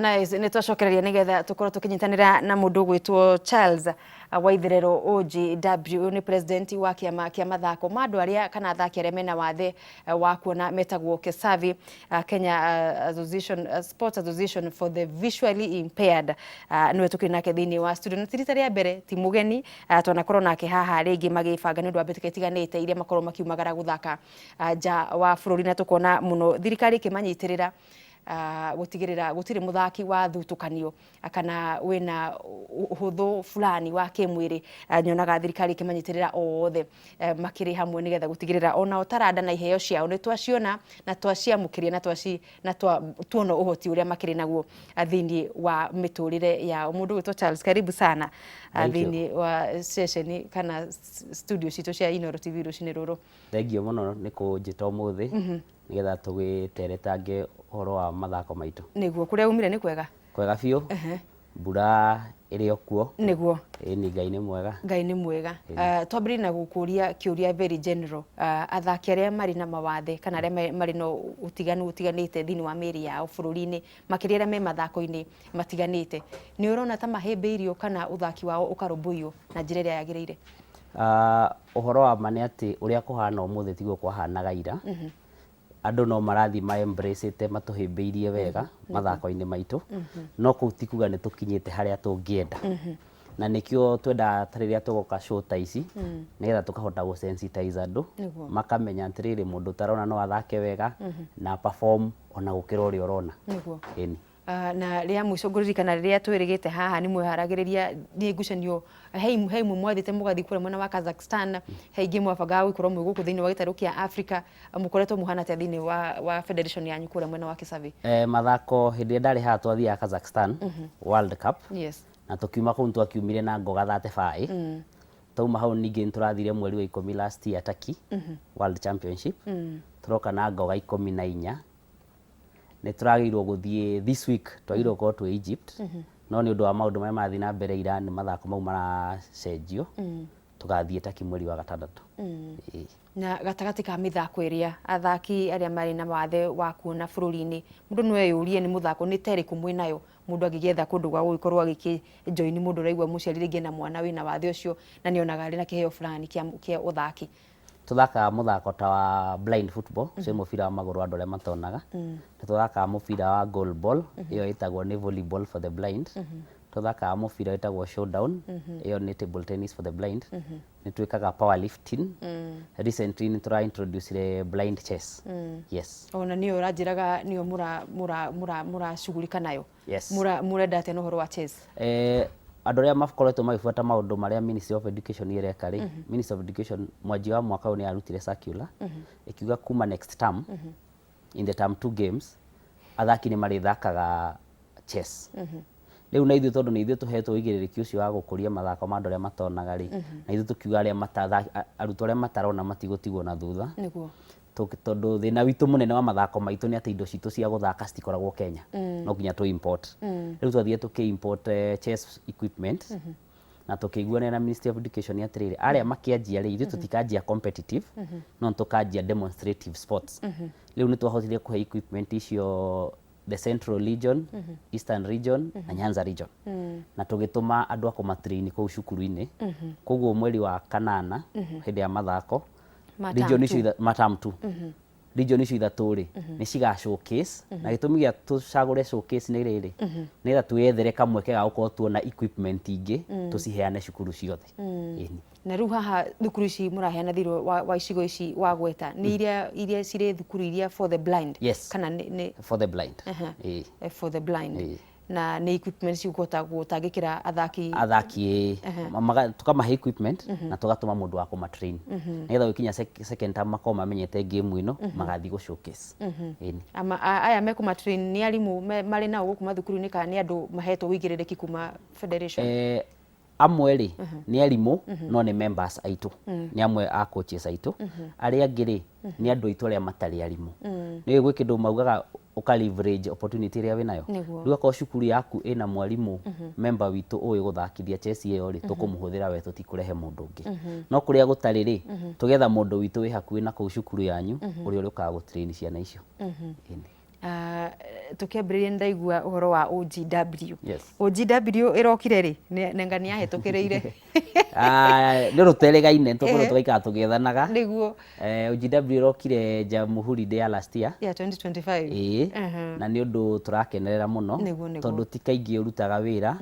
Nice, nä twacokereria nä getha tå korwo tå kä nyitanä na må ndå gwätwo Charles Waitherero OGW nä president wa kĩama kĩa mathako ma andũ arĩa kana athaki arĩa mena wathe wa kuona metagwo Kesavi, Kenya Association, Sports Association for the Visually Impaired. Nĩwe tũkĩrĩ nake thĩinĩ wa studio na ti rita rĩa mbere, ti mũgeni, twanakorwo nake haha rĩngĩ magĩbanga nĩ ũndũ wa mbĩtĩka itiganĩte iria makorwo makiumagara gũthaka nja wa bũrũri, na tũkona mũno thirikari ĩkĩmanyitĩrĩra gũtigĩrĩra gũtirĩ mũthaki wa thutũkanio kana wĩna ũhũthũ fulani wa kĩmwĩrĩ. Nyonaga thirikari ĩkĩmanyitĩrĩra othe makĩrĩ hamwe nĩgetha gũtigĩrĩra onao taranda na iheo ciao nĩ twaciona na twaciamũkĩria na twaci na tuona ũhoti ũrĩa makĩrĩ naguo thĩinĩ wa mĩtũrĩre yao. Mũndũ gwĩtwo Charles, karibu sana thĩinĩ wa ceceni kana studio citũ cia Inooro TV rũcinĩ rũrũ. Thengiũ mũno nĩ kũnjĩta ũmũthĩ nĩgetha tũgĩteretange ũhoro wa mathako maitũ. Nĩguo, kũrĩa umire nĩ kwega? Kwega biũ, mbura ĩrĩ o kuo. Ĩni, Ngai nĩ mwega. Ngai nĩ mwega. Twambĩrĩrie na gũkũria kĩũria very general. Athaki arĩa marĩ na mawathe kana arĩa marĩ na ũtiganu ũtiganĩte thĩinĩ wa mĩĩrĩ yao bũrũri-inĩ, makĩria arĩa me mathako-inĩ matiganĩte, nĩ ũrona ta mahĩmbĩirio kana ũthaki wao ũkarũmbũiyo na njĩra ĩrĩa yagĩrĩire? Ũhoro wa ma nĩ atĩ ũrĩa kũhana ũmũthĩ tiguo kwahanaga ira. Andũ no marathiĩ ma embrace ĩte matũhĩmbĩirie wega mathako-inĩ maitũ, no kũu ti kuga nĩ tũkinyĩte harĩa tũngĩenda. Na nĩkĩo twendaga ta rĩrĩa tũgoka show ta ici nĩgetha tũkahota gũ sensitize andũ makamenya atĩrĩrĩ, mũndũ ũtarona no athake wega na perform ona gũkĩra ũrĩa ũrona. Ĩni. Na rĩa mũico ngũririkana rĩrĩa twĩrĩgĩte haha nĩ mweharagĩrĩria nĩ ngucanio he imwe mwathiĩte mũgathiĩ kũrĩa mwena wa Kazakhstan, he ingĩ mwabangaga gũkorwo mwĩ gũkũ thĩinĩ wa gĩtarũ kĩa Africa. Mũkoretwo mũhana atĩa thĩinĩ wa federation yanyu kũrĩa mwena wa Kisavi? Mathako hĩndĩ ĩrĩa ndarĩ haha twathiaga Kazakhstan World Cup. Na tũkiuma kũu twakiumire na ngoga 35. Twauma hau ningĩ nĩ tũrathire mweri wa 10 last year Turkey World Championship, tũroka na ngoga 14. Nĩ tũragĩrĩirwo gũthiĩ this week, twagĩrĩirwo gũkorwo twĩ Egypt, no nĩ ũndũ wa maũndũ marĩa marathiĩ na mbere Iran, mathako mau maracenjio, tũgathiĩ Turkey mweri wa gatandatũ. Ĩĩ. Na gatagatĩ ka mĩthako ĩrĩa athaki arĩa marĩ na wathe wa kuona bũrũri-inĩ, mũndũ no eyũrie nĩ mũthako nĩ ta ĩrĩkũ mwĩnayo mũndũ angĩgĩetha kũndũ gwa gũgĩkorwo agĩkĩ join, mũndũ ũraigua mũciari rĩngĩ ena mwana wĩna wathe ũcio na nĩ onaga arĩ na kĩheo fulani kĩa ũthaki? Tũthakaga mũthako ta wa blind football, ũcio nĩ mũbira wa magũrũ wa andũ arĩa matonaga. Nĩ tũthakaga mũbira wa goal ball, ĩyo ĩtagwo nĩ volleyball for the blind. Tũthakaga mũbira wĩtagwo showdown, ĩyo nĩ table tennis for the blind. Nĩ twĩkaga power lifting. Recently nĩ tũra introduce blind chess. Yes. Ona nĩyo ũranjĩraga nĩyo mũracugurika nayo? Yes. Mũrenda atĩa na ũhoro wa chess? Andũ arĩa makoretwo magĩbuata maũndũ marĩa Ministry of Education ĩreka rĩ, Ministry of Education mwanjia wa mwaka ũyũ nĩ yarutire circular ĩkiuga kuma next term, in the term two games, athaki nĩ marĩthakaga chess. Rĩu na ithuĩ tondũ nĩ ithuĩ tũhetwo ũigĩrĩrĩki ũcio wa gũkũria mathako ma andũ arĩa matonaga rĩ, na ithuĩ tũkiuga arĩa arutwo arĩa matarona matigũtigwo na thutha. Tondũ thĩna witũ mũnene wa mathako maitũ nĩ atĩ indo citũ cia gũthaka citikoragwo Kenya, no nginya tũ import. Rĩu twathire tũkĩ import chess equipment na tũkĩiguanĩra na Ministry of Education atĩrĩrĩ, arĩa makĩanjia rĩ, ithuĩ tũtikanjia competitive, no nĩtũkanjia demonstrative sports. Rĩu nĩ twahotire kũhe equipment icio the Central Region, Eastern Region na Nyanza Region, na tũgĩtũma andũ a kũmatrain kũu cukuru-inĩ. Koguo mweri wa kanana hĩndĩ ya mathako ma region term icio two. Ma term two, region icio ithatũ rĩ, nĩ ciga showcase, na gĩtũmi gĩa tũcagũre showcase nĩ rĩrĩ, nĩgetha twĩyethere kamweke ga gũkorwo tuona equipment ingĩ tũciheane cukuru ciothe. Ĩni. Na rĩu haha thukuru ici mũraheana thĩinĩ wa icigo ici wagweta nĩ iria cirĩ thukuru iria for the blind? Yes. Kana nĩ For the blind. Ĩĩ. For the blind. Ĩĩ. Na nĩ equipment cigũhota gũtangĩkĩra athaki? Athaki, ĩĩ. Tũkamahe equipment na tũgatũma mũndũ wa kũmatrain nĩgetha gũkinya second term makorwo mamenyete game ĩno magathiĩ gũ showcase. Ĩni. Aya mekũmatrain nĩ arimũ marĩ nao gũkũ mathukuru-inĩ kana nĩ andũ mahetwo ũigĩrĩrĩki kuma federation? Amwe rĩ nĩ arimũ, no nĩ members aitũ, nĩ amwe a coaches aitũ. Arĩa angĩ rĩ, nĩ andũ aitũ arĩa matarĩ arimũ. Nĩ gwĩ kĩndũ maugaga ũka leverage opportunity ĩrĩa wĩnayo. Rĩu akorwo cukuru yaku ĩna mwarimũ member witũ ũĩ gũthakithia chess ĩyo rĩ, tũkũmũhũthĩra we, tũtikũrehe mũndũ ũngĩ. No kũrĩa gũtarĩ rĩ, tũgetha mũndũ witũ wĩ hakuhĩ na kũu cukuru yanyu ũrĩa ũrĩũkaga gũtrain ciana icio. Ĩni. Tũkĩambĩrĩria nĩ ndaigua ũhoro wa OGW. Yes. OGW ĩrokire rĩ? Nenga nĩ yahĩtũkĩrĩire. Ah, nĩ ũndũ tũterĩgaine tũkorwo tũgaikara tũgĩethanaga. Nĩguo. OGW ĩrokire Jamhuri Day ya last year. Ya 2025. Ĩĩ. Na nĩ ũndũ tũrakenerera mũno. Nĩguo, nĩguo. Tondũ ti kaingĩ ũrutaga wĩra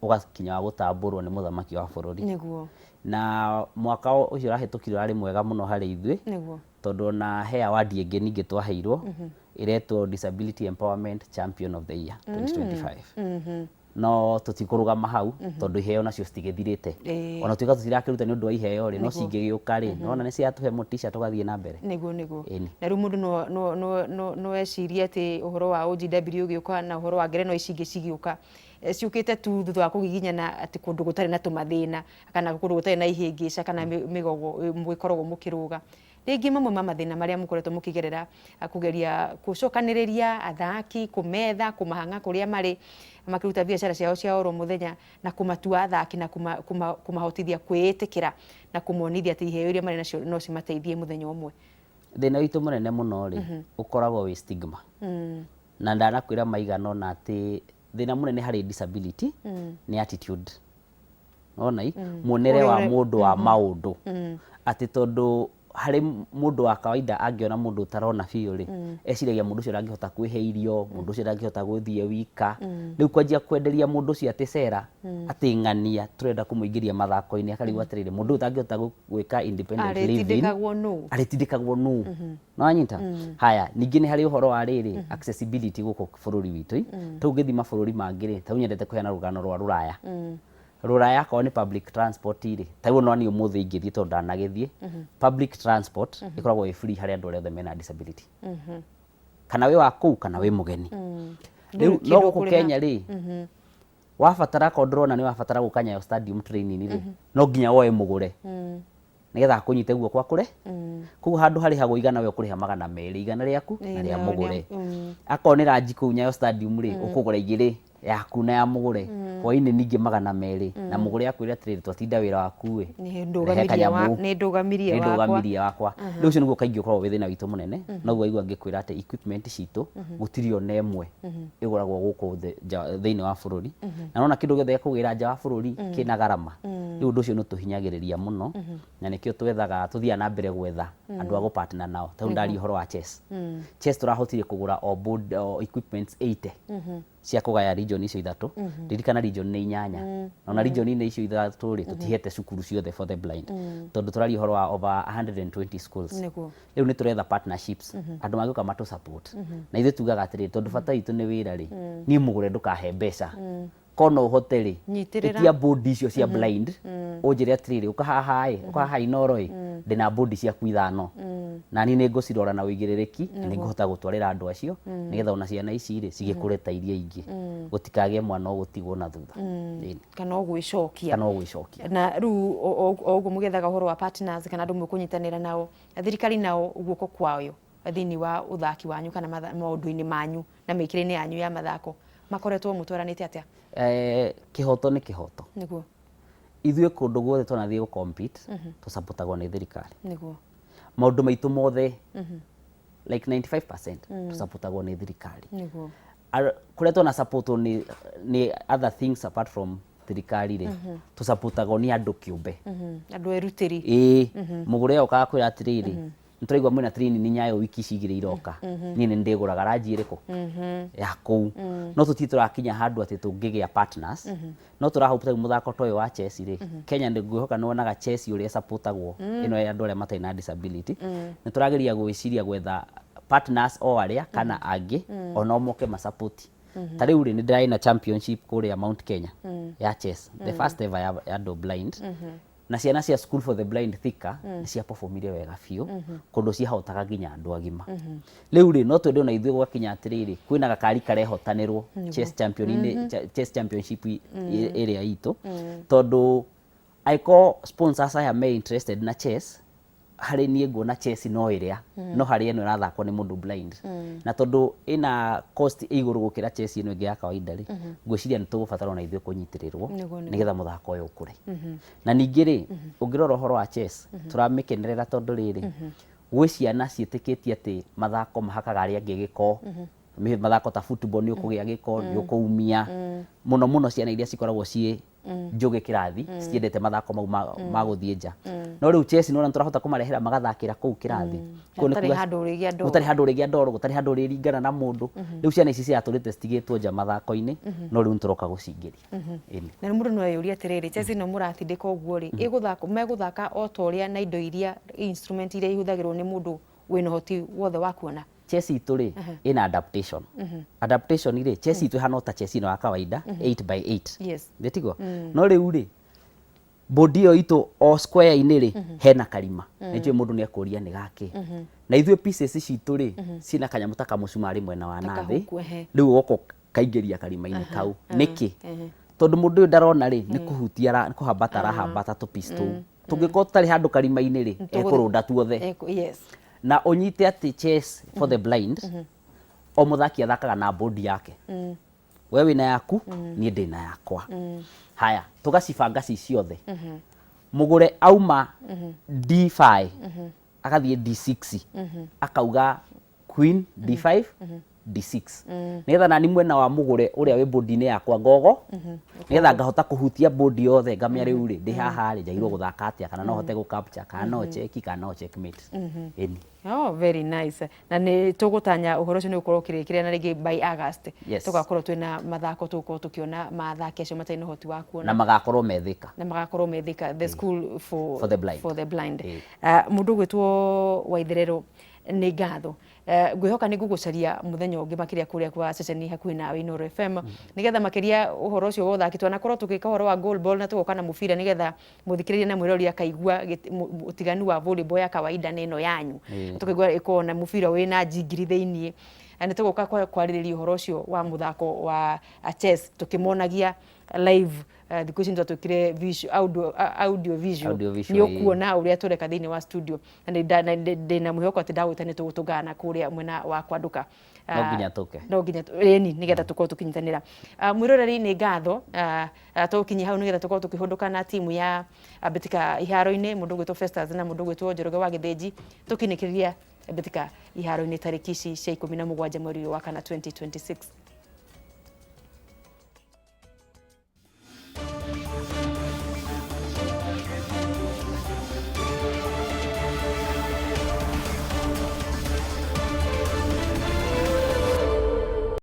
ũgakinya wa gũtambũrwo nĩ mũthamaki wa bũrũri. Na mwaka ũcio ũrahĩtũkire ũrarĩ mwega mũno harĩ ithuĩ. Tondũ ona he award ĩngĩ ningĩ twaheirwo ĩretwo Disability Empowerment Champion of the Year 2025. No tũtikũrũgama hau tondũ iheo nacio citigĩthirĩte. Ona tuĩka tũtirakĩruta nĩ ũndũ wa iheo rĩ, no cingĩgĩũka rĩ, nĩwona nĩ ciratũhe motisha tũgathiĩ na mbere. Nĩguo, nĩguo. Ĩni. Na rĩu mũndũ no ecirie atĩ ũhoro wa OGW ũgĩũka na ũhoro wa ngerenwa ici ingĩ cigĩũka, ciũkĩte tu thutha wa kũgiginyana atĩ kũndũ gũtarĩ na tũmathĩna kana kũndũ gũtarĩ na ihĩngĩca kana mĩgogo mũgĩkoragwo mũkĩrũga. Rĩngĩ mamwe ma mathĩna marĩa mũkoretwo mũkĩgerera kũgeria gũcokanĩrĩria athaki, kũmetha, kũmahang'a kũrĩa marĩ makĩruta biacara ciao cia oro mũthenya na kũmatua athaki na kũmahotithia kwĩĩtĩkĩra na kũmonithia atĩ iheo iria marĩ nacio no cimateithie mũthenya ũmwe. Thĩna witũ mũnene mũno rĩ, ũkoragwo wĩ stigma. Na ndanakwĩra maigana ũna atĩ thĩna mũnene harĩ disability nĩ attitude. Nĩwona ĩ? Muonere wa mũndũ wa maũndũ. Atĩ tondũ harĩ mũndũ wa kawaida angĩona mũndũ ũtarona biũ rĩ, eciragia mũndũ ũcio ndangĩhota kwĩhe irio, mũndũ ũcio ndangĩhota gũthiĩ wika. Rĩu kwanjia kwenderia mũndũ ũcio atĩ cera, atĩ ng'ania tũrenda kũmũingĩria mathako-inĩ, akarigwo atĩrĩrĩ, mũndũ ũyũ ũtangĩhota gwĩka independent living, Arĩtindĩkagwo nũ? Arĩtindĩkagwo nũ? Nĩwanyita? Haya, ningĩ nĩ harĩ ũhoro wa rĩrĩ, accessibility gũkũ bũrũri witũ. Ta rĩu ũngĩthiĩ mabũrũri mangĩ rĩ, ta rĩu nyendete kũheana rũgano rwa rũraya. Rũraya akorwo nĩ public transport rĩ, ta rĩu ona niĩ ũmũthĩ ingĩthiĩ tondũ ndanagĩthiĩ, public transport ĩkoragwo ĩ free harĩ andũ arĩa othe mena disability. Kana wĩ wa kũu kana wĩ mũgeni. Rĩu Ndũrĩ no kĩndũ gũkũ ũkũrĩha. Kenya rĩ, wabatara akorwo ndũrona nĩ wabatara gũka Nyayo Stadium training rĩ, no nginya woe mũgũre. Nĩgetha akũnyite guoko akũre. Koguo handũ harĩhagwo igana we ũkũrĩha 200, igana rĩaku na rĩa mũgũre. Akorwo nĩ ranji kũu Nyayo Stadium rĩ, ũkũgũra igĩrĩ, yaku na ya mũgũre. Hwainĩ ningĩ 200, na mũgũre akwĩre atĩrĩrĩ, twatinda wĩra waku ĩ, rehe kanyamũ. Nĩ ndũgamirie Nĩ wakwa. ndũgamirie wakwa. Rĩu ũcio nĩguo kaingĩ ũkoragwo wĩ thĩna witũ mũnene, noguo waigua ngĩkwĩra atĩ equipment citũ gũtirĩ ona ĩmwe ĩgũragwo gũkũ thĩinĩ wa bũrũri. Na nĩwona kĩndũ gĩothe gĩa kũgĩra nja wa bũrũri kĩna gharama. Rĩu ũndũ ũcio nĩ ũtũhinyagĩrĩria mũno, na nĩkĩo twethaga, tũthiaga na mbere gwetha andũ a gũ partner nao. Ta rĩu ndaria ũhoro wa chess. Chess tũrahotire kũgũra o board, o equipments 80 cia kũgaya region icio ithatũ. Ririkana region nĩ inyanya. Na ona region-inĩ icio ithatũ rĩ, tũtihete cukuru ciothe for the blind. Tondũ tũraria ũhoro wa over 120 schools. Rĩu nĩ tũretha partnerships, andũ mangĩũka matũ support. Na ithuĩ tugaga atĩrĩrĩ, tondũ bata witũ nĩ wĩra rĩ, niĩ mũgũre ndũkahe mbeca. Korwo no ũhote rĩ, Nyitĩrĩra. ĩtia board icio cia blind, ũnjĩre atĩrĩrĩ, ũka haha ĩ, ũka haha Inooro ĩ, ndĩna board ciaku ithano. Na niĩ nĩ ngũcirora na ũigĩrĩrĩki, na nĩ ngũhota gũtwarĩra andũ acio, nĩgetha ona ciana ici rĩ, cigĩkũre ta iria ingĩ. Gũtikagĩe mwana ũgũtigwo na thutha. Ĩni. Kana ũgwĩcokia. Kana ũgwĩcokia. Na rĩu o ũguo mũgĩethaga ũhoro wa partners kana andũ mũkũnyitanĩra nao, thirikari nao guoko kwayo thĩinĩ wa ũthaki wanyu kana maũndũ-inĩ manyu na mĩkĩre-inĩ yanyu ya mathako makoretwo mũtwaranĩte atĩa? Kĩhoto nĩ kĩhoto. Ithuĩ kũndũ guothe twanathiĩ gũ compete, tũsupportagwo nĩ thirikari. Maũndũ maitũ mothe, like 95% tũsupportagwo nĩ thirikari. Kũrĩa twana supportwo nĩ other things apart from thirikari rĩ, tũsupportagwo nĩ andũ kĩũmbe. Andũ erutĩri. Ĩĩ, mũgũre okaga kwĩra atĩrĩrĩ, nĩtũraigua mwĩna training Nyayo wiki ici igĩrĩ iroka. Niĩ nĩ ndĩgũraga ranji ĩrĩkũ? Ya kũu. No tũtirĩ tũrakinya handũ atĩ tũngĩgĩa partners. No tũrahope rĩu mũthako ta ũyũ wa chess rĩ, Kenya nĩ ngwĩhoka nĩ wonaga chess ũrĩa ĩsupportagwo ĩno ya andũ arĩa matarĩ na disability. Nĩ tũrageria gwĩciria gwetha partners o arĩa kana angĩ onao moke ma support. Ta rĩu rĩ, nĩ ndĩrarĩ na championship kũrĩa Mount Kenya ya chess, the first ever ya andũ blind. Na ciana cia School for the Blind Thika nĩ cia performire wega biũ, kũndũ ciahotaga nginya andũ agima. Rĩu rĩ, no twende ona ithuĩ gwakinya atĩrĩrĩ, kwĩna gakari karehotanĩrwo chess champion-inĩ, chess championship ĩrĩa itũ, tondũ angĩkorwo sponsors aya me interested na chess, harĩ niĩ nguona chess no ĩrĩa, no harĩ ĩno ĩrathakwo nĩ mũndũ blind. Na tondũ ĩna cost ĩ igũrũ gũkĩra chess ĩno ĩngĩ ya kawaida rĩ, ngwĩciria nĩ tũgũbatara ona ithuĩ kũnyitĩrĩrwo nĩgetha mũthako ũyũ ũkũre. Na ningĩ rĩ, ũngĩrora ũhoro wa chess, tũramĩkenerera tondũ rĩrĩ, gwĩ ciana ciĩtĩkĩtie atĩ mathako mahakaga arĩa angĩ gĩko. Mathako ta football nĩ ũkũgĩa gĩko, nĩ ũkũumia mũno mũno. Ciana iria cikoragwo ciĩ njũgĩ kĩrathi citiendete mathako mau ma gũthiĩ nja, no rĩu chess nĩ tũrahota kũmarehera magathakĩra kũu kĩrathi. Kũu nĩ Gũtarĩ kuga- handũ ũrĩgĩa ndoro. Gũtarĩ handũ ũrĩgĩa ndoro, gũtarĩ handũ ũrĩringana na mũndũ. Rĩu ciana ici ciratũrĩte citigĩtwo nja mathako-inĩ, no rĩu nĩtũroka gũcingĩria. Ĩni. Na rĩu mũndũ no eyũrie atĩrĩrĩ, chess ĩno mũratindĩka ũguo rĩ, ĩgũthakwo, megũthaka o ta ũrĩa na indo iria, instrument iria ihũthagĩrwo nĩ mũndũ wĩna ũhoti wothe wa kuona? Chess itũ rĩ, ĩna adaptation. Adaptation rĩ, chess itũ ĩhana o ta chess ĩno ya kawaida, 8 by 8. Nĩtiguo? No rĩu rĩ, board ĩyo itũ o square-inĩ rĩ, hena karima. Nĩ njũĩ mũndũ nĩ ekũria nĩ gakĩ. Na ithuĩ pieces citũ rĩ, ciĩna kanyamũ ta kamũcumarĩ mwena wa na thĩ. Ta kahuku, ehe. Rĩu ũgoka ũkaingĩria karima-inĩ kau. Nĩkĩ? Tondũ mũndũ ũyũ ndarona rĩ, nĩ kũhutia, nĩ kũhambata arahambata tũ piece tũu. Tũngĩkorwo tũtarĩ handũ karima-inĩ rĩ, ekũrũnda tuothe. Na ũnyite atĩ chess for the blind, o mũthaki athakaga na board yake. We wĩna yaku, niĩ ndĩna yakwa. Haya, tũgacibanga ci ciothe. Mũgũre auma D5 agathiĩ D6, akauga queen D5 D6, nĩgetha nani mwena wa mũgũre ũrĩa wĩ bodi-inĩ yakwa ngogo, nĩgetha ngahota kũhutia bodi yothe, ngamenya rĩu rĩ, ndĩ haha rĩ, njagĩrĩirwo gũthaka atĩa, kana no hote gũ capture, kana no check, kana no checkmate. Ĩni. Oh, very nice. Na nĩ tũgũtanya ũhoro ũcio nĩ ũgũkorwo ũkĩrĩkĩrĩra na rĩngĩ by August. Tũgakorwo twĩna mathako, tũgũkorwo tũkĩona mathaki acio matarĩ na ũhoti wa kuona. Na magakorwo me Thika. Na magakorwo me Thika, the school for, For the blind. For the blind. Ĩĩ. Mũndũ ũgwĩtwo Waitherero, nĩ ngatho. Ngwĩhoka nĩ ngũgũcaria mũthenya ũngĩ makĩria kũrĩa kwa ceceni hakuhĩ nawe Inooro FM, nĩgetha makĩria ũhoro ũcio wa ũthaki twanakorwo tũgĩka ũhoro wa goal ball na tũgoka na mũbira, nĩgetha mũthikĩrĩria na mwĩrori akaigua ũtiganu wa volleyball ya kawaida na ĩno yanyu. Tũkaigua ĩkoragwo na mũbira wĩna njingiri thĩiniĩ. Na nĩ tũgũka kwarĩrĩria ũhoro ũcio wa mũthako wa chess tũkĩmonagia live. Thikũ ici nĩ twatuĩkire audio visual. Audio visual, nĩ ũkuona ũrĩa tũreka thĩinĩ wa studio, na ndĩna mwĩhoko atĩ ndagwĩta nĩ tũgũtũngana kũrĩa mwena wa Kwanduka. No nginya tũke. No nginya ĩni, nĩgetha tũkorwo tũkĩnyitanĩra. Mwĩroreri, nĩ ngatho. Tũkinye hau nĩgetha tũkorwo tũkĩhũndũka na timu ya Mbĩtĩka iharo-inĩ, mũndũ ũgwĩtwo Festus na mũndũ ũgwĩtwo Njoroge wa Gĩthĩnji, tũkinĩkĩrĩria Mbĩtĩka iharo-inĩ tarĩki ici cia 17 mweri ũyũ wa kana 2026.